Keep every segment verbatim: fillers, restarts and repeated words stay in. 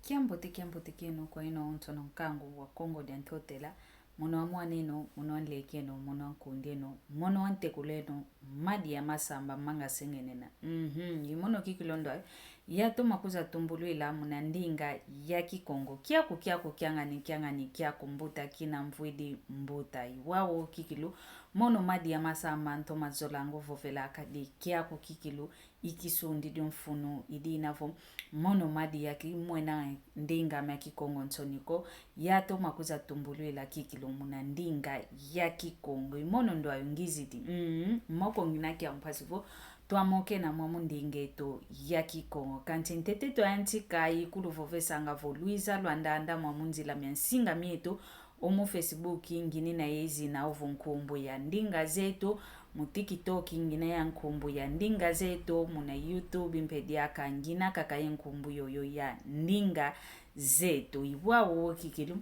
Kiambote, kiambote kieno kwa eno onsono nkangu wa Kongo dia Ntotela, mono wa mwan'eno, mono wa nlek'eno, mono wa nkund'eno, mono wa ntekul'eno, Madia Masamba manga sengenena. Mhm, i mono kikilu ndwayo, yatoma kwiza tumbulwila muna ndinga ya Kikongo. Kiaku, kiaku, kiangani, kiangani, kiaku mbuta kina mvwidi mbuta. I wau kikilu, mono Madia Masamba ntoma zolanga ovovela kadi kiaku kikilu, i kisundi dio mfunu i dina vo, mono Madia kimwena ndinga mia Kikongo nsoni ko, yatoma kwiza tumbulwila kikilu muna ndinga ya Kikongo. I mono ndwayo ngizidi. Mm, moko ngina kia mpasi vo twamokena mwamu ndinga eto ya Kikongo. Kansi ntete twayantika ikulu vovesanga vo lwiza lwandanda mwamu nzila mia nsinga mieto, omu Facebook ngina ye zina ovo nkumbu ya Ndinga Zeto, mu TikTok ngina ye nkumbu ya Ndinga Zeto, muna YouTube mpe diaka ngina kaka ye nkumbu yoyo ya Ndinga Zeto. I wau kikilu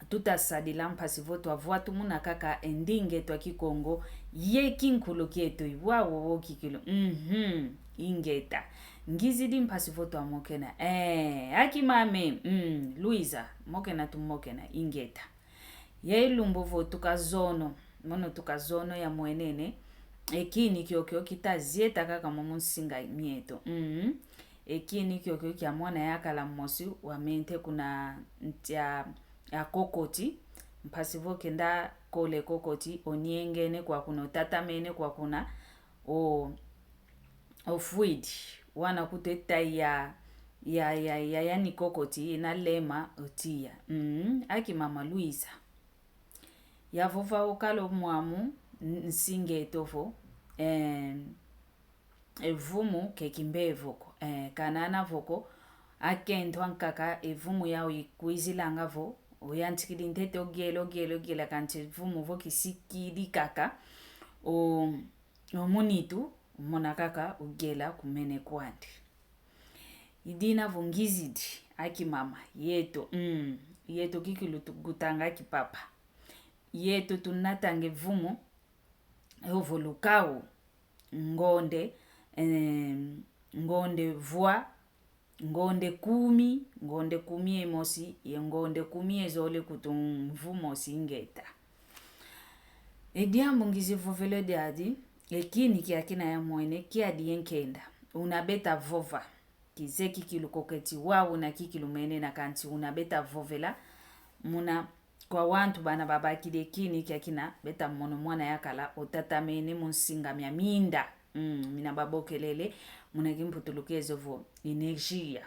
tuta sadila mpasi vo twavwa tumuna kaka e ndinga eto a Kikongo ye kinkulu kieto. I wau kikilu. Mhm. Ingeta. Ngizidi mpasi vo twamokena. Eh, aki mame. Mm, Luiza. Mokena tumokena. Ingeta. Ye lumbu vo tuka zono. Mono tuka zono ya mwenene. E kini kiokio kita zieta kaka mwamu nsinga mieto. Mm. E kini kiokio kia mwana yakala mosi wamente kuna ntia ya kokoti. Mpasi vo kenda kola e kokoti, oniengene kwa kuna, otatamene kwa kuna, o, ofwidi. Wana kutu e tai ya, ya, ya, ya, yani kokoti, ina lema, otia. Mm, aki mama Luiza. Yavova okala o mwamu, n-, nsinga eto vo, em, e vumu ke kimbevo ko, eh, kanana vo ko, akento ankaka, e vumu yau ikwizilanga vo, oyantikidi ntete ogela, ogela, ogela, kansi e vumu vo kisikidi kaka, o, o munitu, omona kaka, ogela kumene kwandi. I dina vo ngizidi, aki mama, yeto, mm, yeto kikilu tugutanga aki papa. Yeto tunatanga e vumu, ovo lukau, ngonde, em, ngonde vwa, ngonde kumi, ngonde kumi ye mosi, ye ngonde kumi ye zole kutu mvu mosi ingeta. E diambu ngizi vovele diadi, e kini kiakina ya mwene, kiadi ye nkenda. Una beta vova. Kizeye kikilu ko keti wau una kikilu mene na kansi una beta vovela. Muna kwa wantu bana babakidi e kini kiakina beta mono mwana yakala otatamene mu nsinga mia minda. Mm, mina babokelele, muna kimputulukezo vo energia.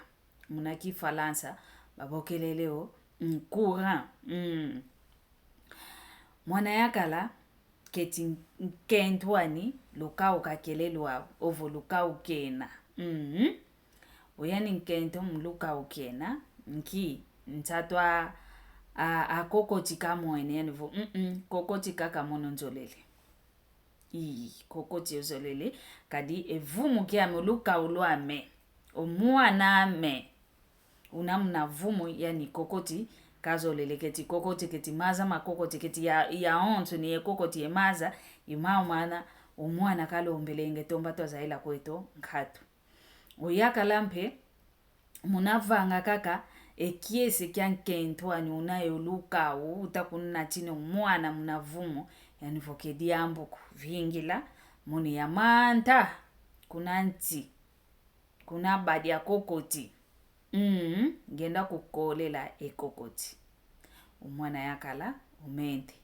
Muna kifalansa, babokelele o, mm, courant. Mm. Mwana yakala, keti nkento ani, lukau kakele lwau, ovo lukau kena. Mm. Oyani nkento mu lukau kena, nki, nsatu a, a, a kokoti kamwene, yani vo, mm, mm, kokoti kaka mono nzolele. Ii, kokoti ozolele, kadi e vumu kiame, o lukau lwame, o mwan'ame. Una muna vumu, yani kokoti kazolele, keti kokoti, keti maza ma kokoti, keti ya, ya onso ni ye kokoti ye maza, i mau mana, o mwana kalombelenge tomba twazaila kweto nkatu. Oyakala mpe, muna vanga kaka e kiese kia nkento ani una yo lukau, uta kunatine o mwana muna vumu, yani vo ke diambu ko, vingila, muni ya manta, kuna nti, kuna badia kokoti. Mm, ngenda kukolela e kokoti. O mwana yakala, omente.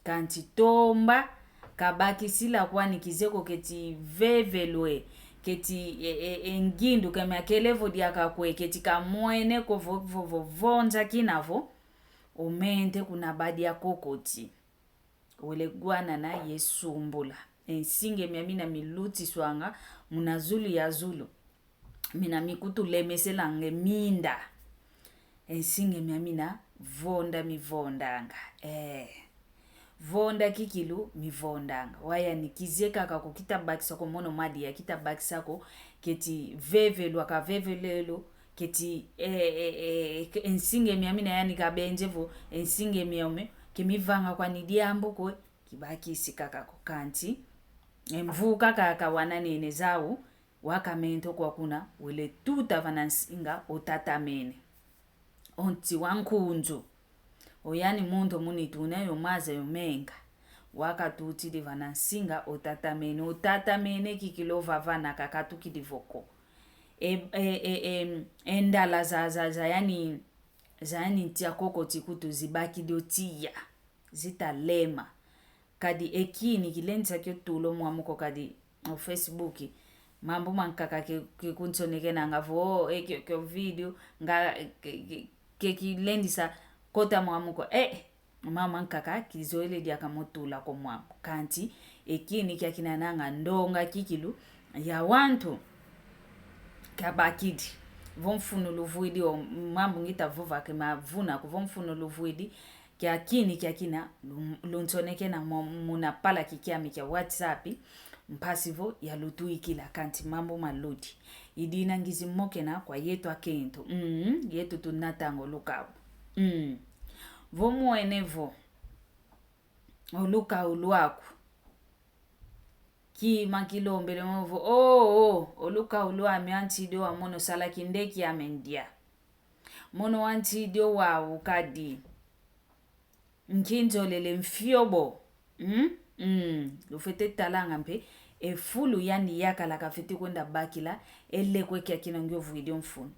Kansi tomba, kabakisila kwani kizeye ko keti vevelwe, keti e, e, e ngindu kamiakele vo diaka kwe, keti kamwene ko vo, vo, vo, vonza kina vo, omente kuna badia kokoti. Wele gwanana ye sumbula. E nsinga miamina milutiswanga muna zulu ya zulu. Mina mikutulemeselanga e minda. E nsinga miamina vonda mivondanga. Eh. Vonda kikilu mivondanga. Wayani kizeye kaka ko kita bakisa ko mono Madia kita bakisa ko keti vevelwa kavevelelo. Keti, eh, eh, eh, ke-, e nsinga miamina yani kabenze vo, e nsinga miame, ke mivanga kwani diambu ko, kibakisi kaka ko kansi. E mvu kaka kawananene zau, Wakamento kwa kuna, wele tuta vana nsinga otatamene. O nti wa nkunzu. O yani muntu munituna yo maza yo menga. Wakatutidi vana nsinga otatamene. Otatamene kikilu vavana kakatukidi vo ko. E, e, e, e, e ndala za, za, za yani, za yani ntia koko tikutu zibakidi o tiya. Zitalema. Kadi e kini kilendisa kio tula o mwamu ko kadi o Facebook. Mambu mankaka ke, ke kunsonekenanga vo, e kio, kio video, nga, ke, ke, ke kilendisa kota mwamu ko. Eh, mambu mankaka kizoele diaka mo tula ko mwamu. Kanti, e kini kiakinananga ndonga kikilu, ya wantu, kabakidi. Vo mfunu luvwidi o mambu ngita vova ke mavuna ko vo mfunu luvwidi, kia kini kia kina, lu-, lunsonekena mo-, muna palaki kiame kia WhatsApp, mpasi vo ya lutwikila kanti mambu maludi. Idina ngizi mokena kwa yetu akento. Mm, yetu tunatanga o lukau. Mm. Vo mwene vo, o lukau lwaku. Kima kilombele mo vo, oh, oh, o lukau lwame antidi wa mono sala kinde kiame ndia. Mono wantidi o wau kadi. Nkinzolele mfiobo. Mm? Mm. Lufwete talanga mpe, e fulu yani yakala kafwete kwenda bakila, e lekwe kiakina ngio vwidi o mfunu.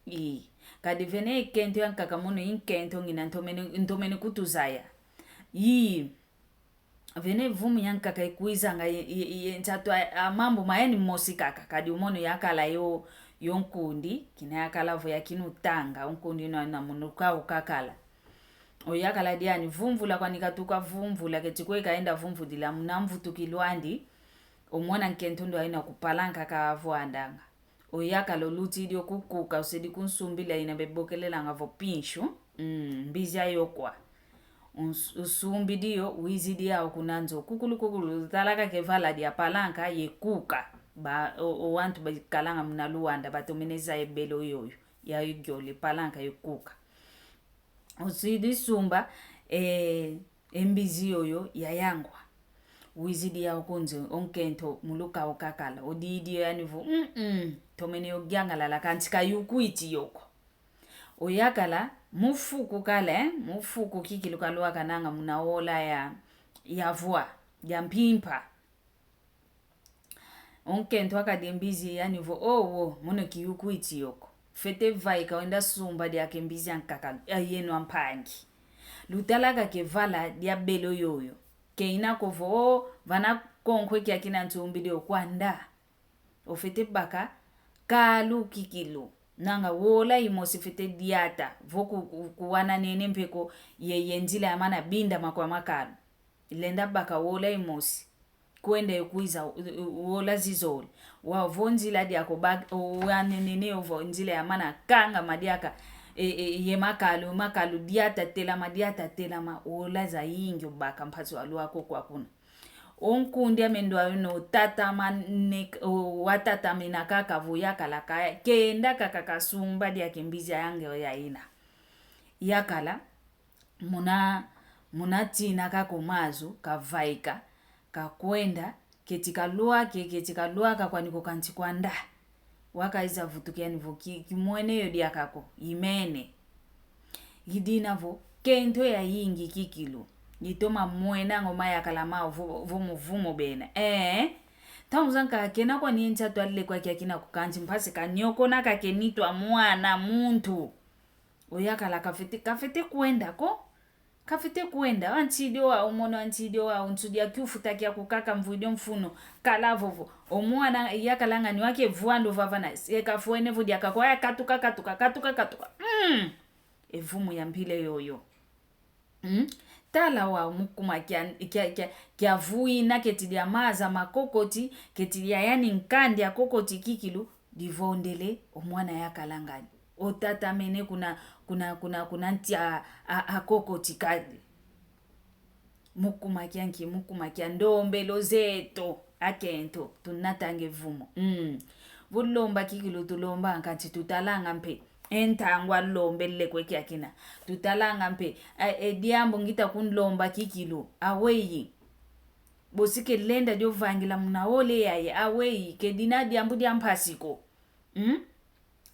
Ii. Kadi vene e kento yankaka mono i nkento ngina ntomene, ntomene kutuzaya. Ii. Vene vumu yankaka ikwizanga ye, ye, ye nsatu a, a mambu ma yani mosi kaka, kadi o mono yakala yo, yo nkundi, kina yakala vo ya kinutanga, o nkundi na, na munu ka ukakala. O yakala diani vumvula kwani katuka vumvula, keti kwe kaenda vumvudila, muna mvutukilo andi, o mwana nkento ndo aina kupalanka kavwandanga. O yakala olutidi o kukuka, usedi kunsumbila ina bebokelelanga vo pinchu. Mm, mbizi ayo kwa. Uns-, usumbidi yo, wizidi yau kuna nzo. Kukulu, kukulu, utalaka ke vala dia palanka ye kuka. Ba, o, o wantu bakalanga muna Luanda, batomene zaya e belo yoyo. Ya yole palanka ye kuka. Usidi sumba, eh, e mbizi yoyo yayangwa. Wizidi yau kunze, o nkento mu lukau kakala. Odidi yo yani vo, mm, mm, tomene yo yangalala kanti ka yukwiti yo ko. O yakala, mu fuku kala, eh, mu fuku kikilu kalwakananga muna ola ya, ya vwa, ya mpimpa. O nkento akadi e mbizi yani vo, oh, wo, mono ki yukwiti yo ko. Fwete vaika wenda sumba diaka e mbizi yankaka, a yeno ampangi. Lutalaka ke vala dia belo yoyo. Ke ina ko vo, oh, vana konkwe kiakina nsumbidi o kwanda. Ofwete baka kalu kikilu. Nanga wola imosi fwete diata, vo ku, ku, kuwana nene mpe ko ye, ye nzila yamana bindama kwa makalu. Ilenda baka wola imosi. Kwenda ye kwiza, u-, u-, wola zizole. Wau vo nzila diaka ba, o, wanenene yo vo nzila yamana kangama diaka, e, e, ye makalu, makalu diata telama, diata telama, wola zayingi obaka mpasi walwaka o kwa kuna. O nkundi ame ndo ayo no tatamane-, o, watatamena kaka vo yakala ka, kenda kaka kasumba diaka e mbizi ayange o yaina. Yakala, muna, muna tina kaka o mazu, kavaika, kakwenda, keti kalwaka, keti kalwaka kwani ko kanti kwanda. Wakaiza vutuka yani vo ki, kimwene yo diaka ko, imene. Idina vo, kento yayingi kikilu. Itoma mwenanga o mayakala mau vo, vo muvumo bena. Eh? Ntangu zankaka kena kwani e nsatu alekwa kiakina ko kanti mpasi kanyokonaka ke nitu a mwana muntu. O yakala kafwete, kafwete kwenda ko. Kafwete kwenda, wantidi o wau, mono wantidi o wau, nsudia kiufuta kia kukaka mvwidi o mfunu, kala vovo. O mwana yakalanga ni wake vwanda ovavana, se kafwene vo diaka kwa ya katuka, katuka, katuka, katuka. Mm. E vumu ya mpila yoyo. Mm. Tala wau mu kuma kia, kia, kia, kia vwina keti dia maza ma kokoti, keti dia yani nkandi a kokoti kikilu, divondele, o mwana yakalanga ni. Otatamene kuna, kuna, kuna, kuna nti a, a, a kokoti kadi. Mu kuma kia nki, mu kuma kia ndombelo zeto, akento, tunatanga e vumu. Mm. Vo lomba kikilu tulomba, kanti tutalanga mpe. E ntangwa lombe lekwe kiakina. Tutalanga mpe. E, e diambu ngita kunlomba kikilu. Aweyi. Bosi ke lenda dio vangila muna ole yaye, aweyi, ke dina diambu dia mpasi ko. Hmm?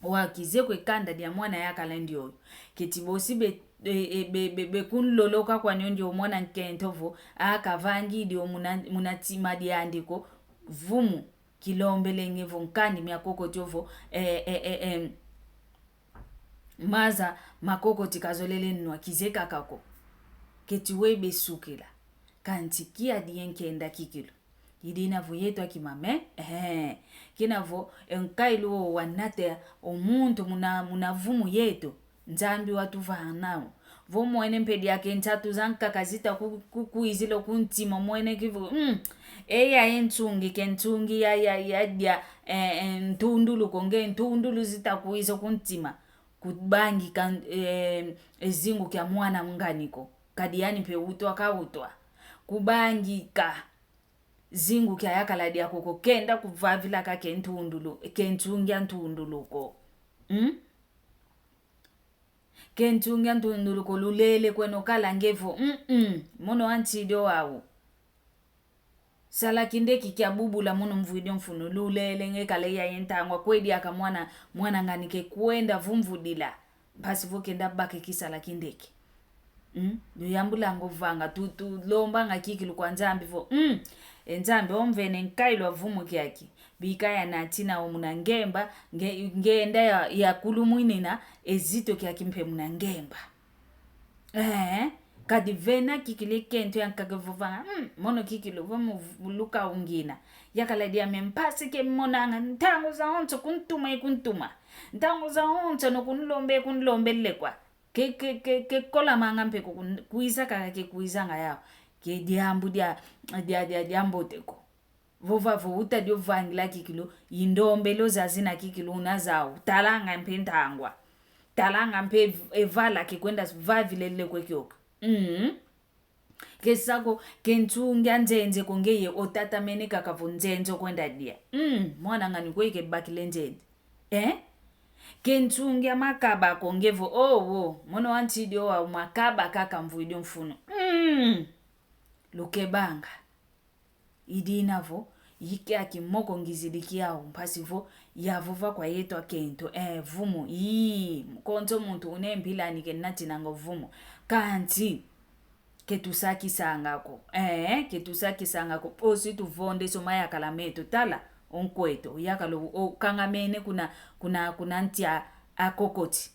Wa kizeye ko e kanda dia mwana yakala ndioyo. Keti bosi be, e, e, be, be, be kunloloka kwani o ndio mwana nkento vo, a kavangidi o muna, muna ntima diandi ko, vumu, kilombele nge vo nkandi mia kokoti o vo, e, e, e, e, maza ma kokoti kazolele nwa, kizeye kaka ko. Keti we be sukila. Kansi kia die nkenda kikilu. I dina vo yeto akimama, eh, kina vo, e, nkailu wo wanata o muntu muna, muna vumu yeto, Nzambi watuvana wo. Vo mwene mpe diaka e nsatu zankaka zita ku, ku, kwizila ku ntima, mwene kivu, mm, e yayi nsungi, ke nsungi ya, ya, ya dia, e, e, ntundulu ko, nge ntundulu zita kwiza ku ntima. Kubangika, e, e zingu kia mwana ngani ko. Kadi yani mpe utwa ka utwa. Kubangika zingu kia yakala diako ko, kenda kuvavila ka ke ntundulu, ke nsungi a ntundulu ko. Mm? Ke nsungi a ntundulu ko, lulele kweno kala nge vo, mm, mm, mono wa nsidi o wau. Sala kindeki kia bubula mono mvwidi o mfunu, lulele nge kala yayi ntangwa, kwe diaka mwana, mwana ngani ke kwenda vumvudila. Mpasi vo kenda baka e kisala kindeki. Mm? Luyambulanga ovanga, tu, tulombanga kikilu kwa Nzambi vo, mm, e Nzambi, omvene nkailu wa vumu kiaki. Bika yanatina o muna ngemba, nge, ngenda ya, yakulumwinina e zito kiaki mpe muna ngemba. Eh, kadi vena kikilu e kento yankaka vovanga, mm, mono kikilu vo mu, mu luka ungina. Yakala diame mpasi ke monanga, ntangu zawonso kuntuma e kuntuma. Ntangu zawonso no kunlomba e kunlombele kwa. Ke, ke, ke, ke kolamanga mpe ko kun-, kwiza kaka ke kwizanga yau. Ke diambu dia, dia, dia, dia mbote ko. Vova vo uta dio vangila kikilu, i ndombelo zazina kikilu una zau. Talanga mpe ntangwa. Talanga mpe ev-, e vala ke kwenda vavilele kwe kioka. Mm. Ke sa ko, ke nsungi a nzenze ko ngeye otatamene kaka vo nzenze okwenda dia. Mm, mwana ngani kwe ke bakile nzenze. Eh? Ke nsungi a makaba ko nge vo, oh, wo, mono wa nsidi o wau makaba kaka mvwidi o mfunu. Mm. Lukebanga. I dina vo, i kiaki moko ngizidi kiau, mpasi vo, yavova kwa yeto akento, eh, vumu, ii, konso muntu une mpilani ke natinanga vumu. Kansi, ke tusakisanga ko, eh, ke tusakisanga ko, osi tuvondeso mayakala meto, tala, o nkweto, yakala o, okangamene kuna, kuna, kuna ntia a kokoti.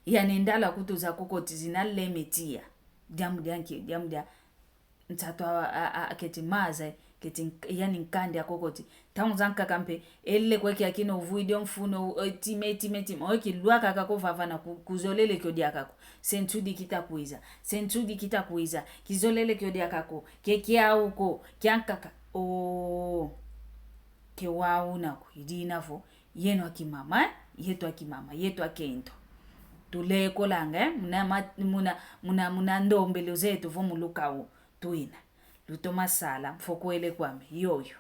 Yani ndala kutu za kokoti zina leme tiya. Diambu dia nki, diambu dia, nsatu a, a, a, keti maza, keti nk-, yani nkandi a kokoti. Ntangu zankaka mpe, ele kwe kiaki no vwidi o mfunu, o, time, time, time. O kilwa kaka ko vavana ku-, kuzolele kio diaka ko. Se nsudi kita kwiza. Se nsudi kita kwiza. Kizolele kio diaka ko. Ke kiau ko. Kiankaka. Oh. Ke wau una ko. I dina vo. Yeno akimama, eh? Yeto akimama, yeto akento. Tulekolanga, eh? Muna ma-, muna, muna, muna ndombelo zeto vo mu luka u. Twina. Lutoma sala, mfokwele kwame, yoyo.